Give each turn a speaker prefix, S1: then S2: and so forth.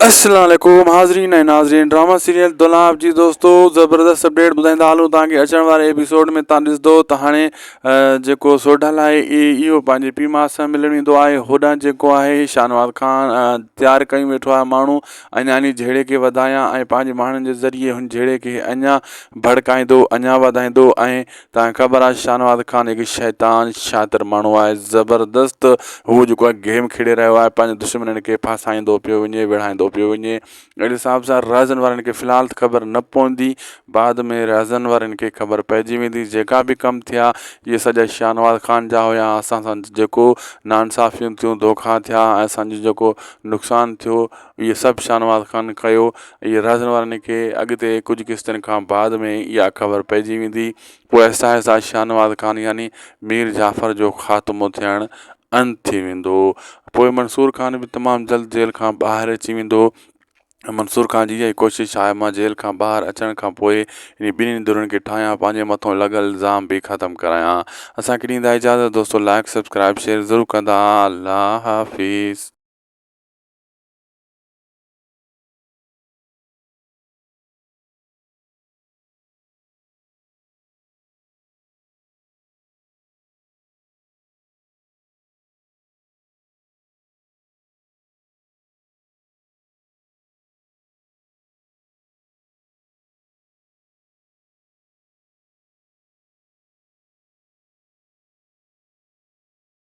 S1: السلام عليڪم حاضرين ۽ ناظرين ڊراما سيريل دولاب جي دوستو زبردست اپڊيٽ ٻڌائيندا هلون توهان کي اچڻ واري ايپيسوڊ ۾ توهان ڏسندو ته هاڻي جيڪو سوڍل آهي اهو پنهنجي پيء ماء سان ملڻ ويندو آهي هوڏانهن جيڪو آهي شاهنواز خان تيار ڪيون ويٺو آهي ماڻهو اڃا انهي جهيڙي کي وڌايان ۽ پنهنجي ماڻهن جي ذريعي هن جهيڙي کي اڃا ڀڙڪائيندو اڃا وڌائيندو ۽ تنهن خبر آهي شاهنواز خان هڪ شيطان شاطر ماڻهو آهي زبردست هو جيڪو آهي گيم کيڏي رهيو آهي پنهنجي دشمنن کي ڦاسائيندو پيو وڃي وڙهائيندو پيو وڃي اهڙي حساب سان رهزن وارن کي في الحال ته خبر نه پوندي بعد ۾ رهزن وارن کي خبر پئجي ويندي جيڪا به ڪم ٿيا اهي سڄا شاهنواز خان جا هيا اسان سان جيڪو ناانصافيون ٿيون دوکا ٿيا ۽ اسان جو جيڪو نقصان ٿيو اهي سڀ شاهنواز خان ڪيو اهي رهزن وارن کي اڳتي ڪجهه قسطن کان بعد ۾ اها خبر پئجي ويندي. پوء آهستي آهستي شاهنواز خان يعني مير جعفر جو خاتمو ٿيڻ انت ٿي ويندو. پوء منصور خان به تمام جلد جيل کان ٻاهر اچي ويندو. منصور خان جي اها ئي ڪوشش آهي مان جيل کان ٻاهر اچڻ کان پوء انهي ٻنهي ڌرين کي ٺاهيان پنهنجي مٿو لڳل الزام به ختم ڪرايان. اسان کي ڏيندا اجازت دوستو لائيڪ سبسڪرائيب شيئر ضرور ڪندا الله حافظ.